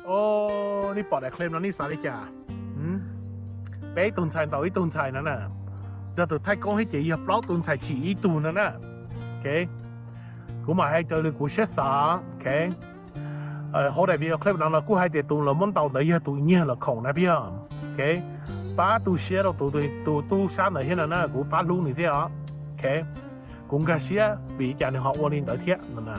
Os, nej pom daim clip no nej xav li cas? Peb tug ntxhais ntaus ib tug ntxhais no na, yog tus thaij koob thiab ces yog plaub tug ntxhais tsim ib tug no na. Kuv mam hais raws li kuv siab xav. Hauv daim video clip no los kuj hais tias tus lawv muab ntaus ntawd yog tus nyiag lawv khoom na peb yog. Pab tu siab rau tus, tus tub sab ntawd thiab no na, kuv pab hlub nws thiab os. Kuv nkag siab vim li cas nws ho ua li ntawd thiab no.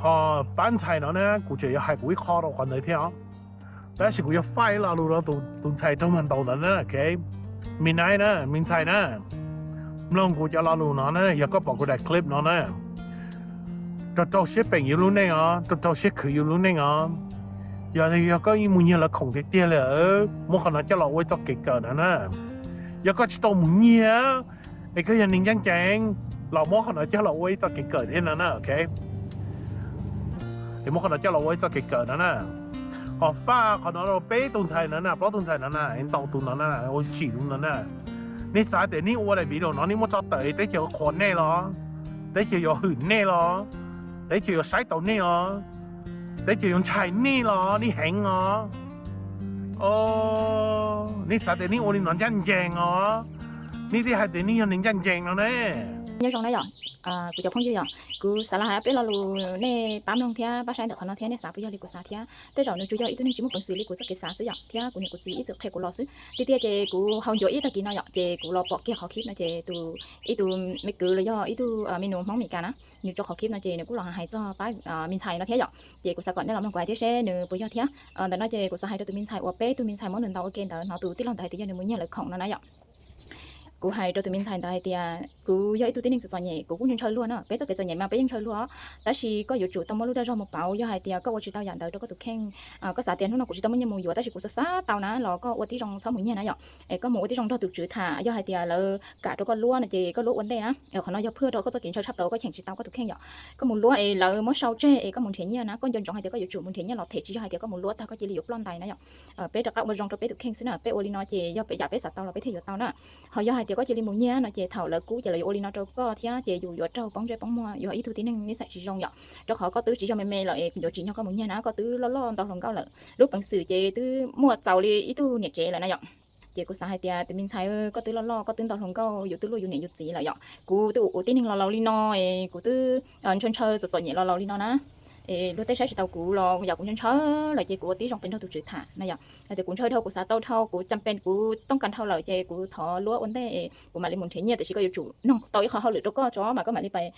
Ho pab ntxhais no na, kuv tseem yuav hais kuv ib qho rau qhov ntawd thiab os. Tab sis kuv yuav faij lo lus rau tus ntxhais raug mag ntaus ntawd na. Me nai na, me ntxhais na, mloog kuv cov lo lus no na, yog koj pom kuv daim clip no na, rau rau siab peem yus lub neej os, rau rau siab khwv yus lub neej os. Yog, yog koj mus nyiag lawv khoom tiag tiag li, muab qhov no coj los ua ib txoj kev kawm no na. Yog koj tsis tau mus nyiag, es koj yog neeg ncaj ncees, los muab qhov no coj los ua ib txoj kev kawm thiab no na. Muab qhov no coj los ua ib txoj kev kawm no na. Ho faj qhov no rau peb tug ntxhais no na, plaub tug ntxhais no na, ntaus tus no na, ua tsim tus no na. Nej xav tias nej ua daim video no nej muab tso tawm teb chaws qhuas nej los, teb chaws yuav hwm nej los, teb chaws yuav saib taus nej os, teb chaws yuav ntshai nej los nej heev os. Nej xav tias nej ua li no ncaj ncees os, nej thiaj hais tias nej yog neeg ncaj ncees no ne. Nyob zoo na yom, kuv cov phooj ywg yom, kuv xav los hais peb lo lus nej pab mloog thiab pab saib ntawm qhov no thiab nej xav puas yog li kuv xav thiab. Tej zaum nws tsuas yog ib tug neeg tsis muaj peev xwm li kuv txoj kev xav xwb yom, thiab kuv niam kuv txiv ib txwm qhia kuv los xwb. Tiag tiag ces kuv haus ncuav ib tag kis no yom, ces kuv los pom kiag qhov clip no ces tus, ib tug me kwv los yog ib tug me nus Hmoob Meskas na, nws tso qhov clip no ces nws kuj los hais txog pab me ntxhais no thiab yom. Ces kuv xav kom nej los mloog kuv hais thiab seb nws puas yog thiab. Ntawm no ces kuv xav hais rau tus me ntxhais uas peb tug me ntxhais muab nws ntaus ua ke ntawd, hnov tus tij laug ntawd hais tias yog nws mus nyiag lawv khoom no na yom. Kuv hais rau tus me ntxhais ntawd hais tias kuv yog ib tug tib neeg txom txom nyem, kuv kuj ntshaw luag na, peb txoj kev txom nyem mas peb yeej ntshaw luag, tab sis koj yuav tsum tau muaj lub dag zog mus pauv, yog hais tias koj ua tsis tau yam ntawd rau koj tus kheej, koj xav tias hnub no kuv tsis tau muaj nyiaj mus yuav tab sis kuv xav xav tau na los koj ua tib zoo txhob mus nyiag na yom. Es koj mus ua tib zoo nrog tus tswv tham, yog hais tias lawv kam rau koj luab no ces koj luab ua ntej na. Qhov no yog phwj rau koj txoj kev ntshaw tshaj plaws, koj cheem tsis tau koj tus kheej yom. Koj mus luab es lawv muab sau tseg es koj mus nrhiav nyiaj na, koj nco ntsoov hais tias koj yuav tsum mus nrhiav nyiaj los them, tsis yog hais tias koj mus luab tag koj cia li yuav ploj ntais na yom. Peb rov qab ua zoo rau peb tus kheej xwb na, peb ua li no ces yog peb yam peb xav tau los peb thiaj yuav tau na. Ho yog hais tias koj cia li mus nyiag no ces thaum lawv kub ces lawv yuav ua li no rau koj thiab ces yus yuav raug poob ntsej poob muag, yog ib tug tib neeg niv xais tsis zoo yom. Rau qhov koj twb tsis yog me me lawm es yuav tsim nyog koj mus nyiag na, koj twb loj loj ntau hluas nkauj lawm, lub peev xwm ces twb muaj txaus li ib tug niam tsev lawm na yom. Ces kuv xav hais tias tus me ntxhais, koj twb loj loj, koj twb ntau hluas nkauj, yus twb luaj yus niam yus txiv lawm yom. Kuv twb ua tib neeg los laus li no es kuv twb ntshaw ntshaw txom txom nyem los laus li no na. Es luag tej saib tsis tau kuv los yam kuv ntshaw ntshaw lawm ces kuv ua tib zoo pes nrog tus tswv tham na yom. Hais tias kuv ntshaw dhau, kuv xav tau dhau, kuv cam pes, kuv tooj kas dhau lawm ces kuv thov luab ua ntej es kuv mam li mus nrhiav nyiaj, tiam sis koj yuav tsum noog tau ib qho hauj lwm rau koj tso mas koj mam li pais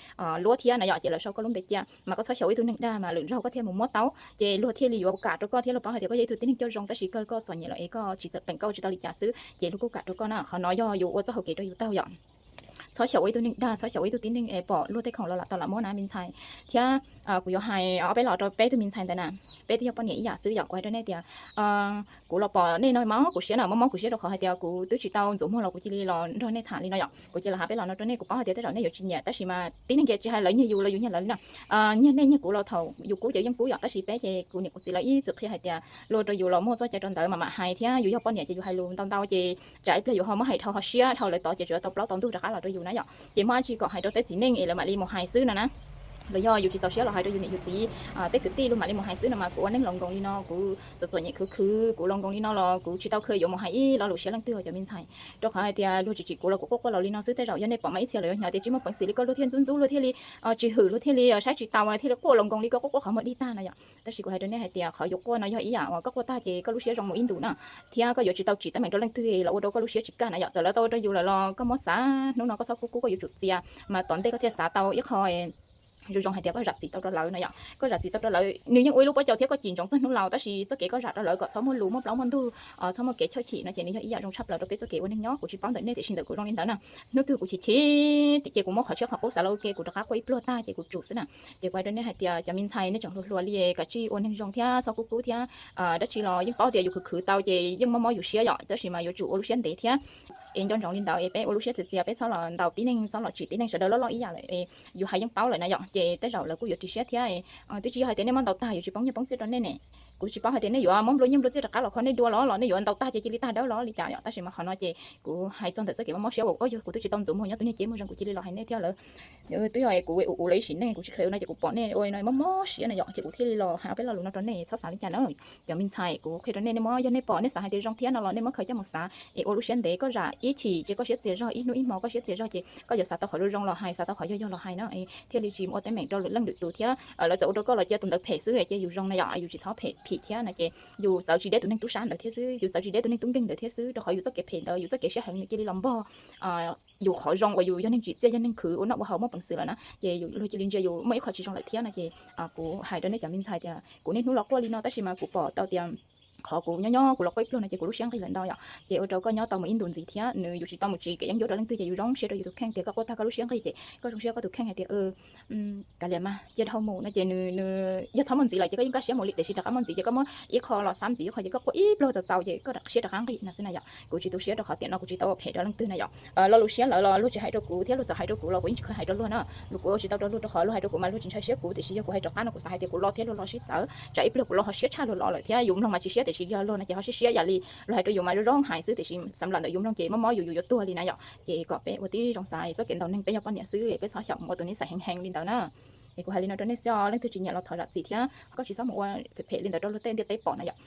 luab thiab na yom. Ces lawv sau koj lub npe cia mas koj txhob xyaum ib tug neeg dag mas lwm zaug koj thiaj mus muab tau, ces luag thiaj li yuav kam rau koj thiab luag paub hais tias koj yog ib tug tib neeg coj zoo, tab sis koj txom nyem lawm es koj tsis txawm peem, koj ua tsis tau li cas xwb ces luag kuj kam rau koj na. Qhov no yog yuav ua txoj hauv kev rau yus taug yom. Txhob xyaum ua ib tug neeg dag, txhob xyaum ua ib tug tib neeg es pom luag tej khoom los lam tau lam muab na me ntxhais. Thiab kuv yuav hais ob peb lo rau peb tug me ntxhais ntawd na, peb twb yog poj niam ib yam xwb yom. Kuv hais rau nej tias kuv los pom nej no mob kuv siab na, mob mob kuv siab rau qhov hais tias kuv twb tsis tau ntxuav muag los kuv cia li los nrog nej tham li no yom. Kuv cia li hais peb lo no rau nej, kuv paub hais tias tej zaum nej yuav tsis nyiam tab sis mas tib neeg ces tsis hais lawv nyiag yus los yus nyiag lawv li na. Nyiag nej nyiag kuv los thaum yus kub ces yeej kub yom, tab sis peb ces kuv niam kuv txiv lawv ib txwm qhia hais tias luag rau yus los muaj txoj cai rau ntawd mas mam hais thiab, yus yog poj niam ces yus hais lus ntau ntau ces tsam ib pliag yus ho muab hais dhau ho siab dhau lawv tod ces tsuas tau plaub tau ntug rov qab los rau yus na yom. Ces muaj dab tsi kom hais rau tej txiv neej es lawv mam li mus hais xwb no na. Los yog yus tsis txaus siab los hais rau yus niam yus txiv, tej kwv tij luag mam li mus hais xwb no mas kuv ua neej laus nkoos li no, kuv txom txom nyem khwv khwv, kuv laus nkoos li no los kuv tsis tau khw yuav mus hais ib lo lus siab leej twg cov me ntxhais. Rau qhov hais tias luag tsis tsim kuv los kuv quaj quaj laus li no xwb, tej zaum yog nej pom mas ib txhia lawv yuav hnov tias tsis muaj peev xwm li, koj luag thiaj ntxub ntxub, luag thiaj li tsis hwm, luag thiaj li saib tsis taus, thiaj li quaj laus nkoos li koj quaj quaj qhov muag dig tag no yom. Tab sis kuv hais rau nej hais tias qhov yus quaj no yog ib yam uas koj quaj tag ces koj lub siab zoo mus ib ntus na, thiab koj yuav tsis tau tsim teeb meem rau leej twg los ua rau koj lub siab tsis kaj na yom. Txawm lawv tau ua rau yus lawm los koj muab xav, hnub no koj txhob kub kub, koj yuav tsum txias mas tom ntej koj thiaj xav tau ib qho zoo zoo hais tias koj zam txim tau rau lawv no yom. Koj zam txim tau rau lawv, nws yeej ua ib lub pob caus thiab koj cim ntsoov txog hnub laus, tab sis txoj kev koj zam rau lawv kom txhob muaj lus muaj plaub muaj ntug, txhob muaj kev chawj chim no ces nws yog ib yam zoo tshaj plaws rau peb txoj kev ua neeg nyob. Kuv tsis paub ntawm nej tiam sis ntawm kuv zoo li ntawd na. Hnub twg kuv chim chim ces kuv muab qhov tshiab qhov qub xav los ua ke, kuv rov qab quaj ib pluag tag ces kuv tsum xwb na. Ces kuv hais rau nej hais tias cov me ntxhais nej tseem hluas hluas li, kav tsij ua neeg zoo thiab txhob kub kub thiab. Dab tsi los yeej paub tias yus khwv khwv tau ces yeej mob mob yus siab yom, tab sis mas yuav tsum ua lub siab ntev thiab. Es nco ntsoov li ntawd es peb ua lub siab txias txias, peb txhob los ntaus tib neeg, txhob los tsim tib neeg, sawv daws loj loj ib yam lawm. Yus hais yeej paub lawm na yom, ces tej zaum lawv kuj yuav ris siab thiab. Twb tsis yog hais tias nej muab ntaus tag yus tsis poob nyiaj poob txiaj rau nej ne. Kuv tsis paub hais tias nej yuav muab nplua nyiaj nplua txiaj rov qab los kho nej dua los los nej yuav ntaus tag ces cia li tag dawb los li cas yom, tab sis mas qhov no ces kuv hais txog ntawm txoj kev mob mob siab uas yog kuv twb tsis tau ntxuav muag nyob tus niag cev muag zoo kuv cia li los hais nej thiab lawm. Twb yog kuv ua ua lawv ib sim neej kuv tsis kheev no ces kuv pom nej ua no mob mob siab na yom, ces kuv thiaj li los hais ob peb lo lus no rau nej txhob xav li cas na. Cov me ntxhais, kuv qhia rau nej, nej muab, yog nej pom nej xav hais tias zoo thiab no los nej muab khaws coj mus xav es ua lub siab ntev, koj zam ib chim ces koj siab txias zog, ib hnub ib hmo koj siab txias zog ces koj yuav xav tau qhov zoo zoo los hais, xav tau qhov yog yog los hais na, thiaj li tsis ua teeb meem rau lwm leej lwm tus thiab lawv txawm ua rau koj los cia tus ntawd phem xwb ces yus zoo na yom, yus tsis txhob phem phim thiab no ces yus txawv tsis deb tus neeg tub sab ntawd thiab xwb, yus txawv tsis deb tus neeg tub nkeeg ntawd thiab xwb, rau qhov yus txoj kev phem ntawd, yus txoj kev siab heev nws cia li los npog yus qhov zoo uas yus yog neeg tsim txiaj, yog neeg khwv ua noj ua haus muaj peev xwm lawm na, ces yus luag cia li ntsia yus muaj ib qho tsis zoo lawm thiab no ces kuv hais rau nej cov me ntxhais tias kuv niaj hnub los quaj li no tab sis mas kuv pom tau tias qhov kuv nyob nyob kuv los quaj ib pliag no ces kuv lub siab nqig lawm ntau yom, ces ua rau koj nyob tau mus ib ntus ntxiv thiab nws yus tsis tau mus tsim kev yeeb ncuab rau leej twg ces yus zoo siab rau yus tus kheej tias koj quaj tag koj lub siab nqig ces koj zoo siab koj tus kheej hais tias kav liam mas cia dhau mus no ces nws nws yog txhob muaj ntxiv lawm ces koj yeej kaj siab mus li, tiam sis rov qab muaj ntxiv ces koj muab ib qho los xab ntxiv ib qho ces koj quaj ib pliag txaus txaus ces koj siab rov qab nqig no xwb na yom. Kuv tsis tu siab rau qhov tiam no kuv tsis tau ua phem rau leej twg na yom. Lo lus siab lawv los luag tsis hais rau kuv thiab luag txawm hais rau kuv los kuv yeej tsis kheev hais rau luag na. Luag kuv ua tsis tau rau luag rau qhov luag hais rau kuv mas luag tsis ntshai siab kuv, tiam sis yog kuv hais rov qab no kuv xav hais tias kuv lo thiab luag lo sib txawv, tsam ib pliag kuv lo ho siab tshaj luag lo lawm thiab yus mloog mas tsis siab tiam sis yog luag no ces ho siab siab yam li luag hais rau yus mas zoo zoo hais xwb tiam sis xam lam ntawm yus mloog ces mob mob yus yus yuav tuag li na yom. Ces kom peb ua tib zoo xav txoj kev ntaus neeg, peb yog poj niam xwb peb txhob xyaum mus ua tus nij xais heev heev li ntawd na. Es kuv hais li no rau nej xwb os, leej twg tsis nyiam los thov zam txim thiab koj tsis txhob mus ua phem phem li ntawd rau luag tej ntiaj teb pom na yom.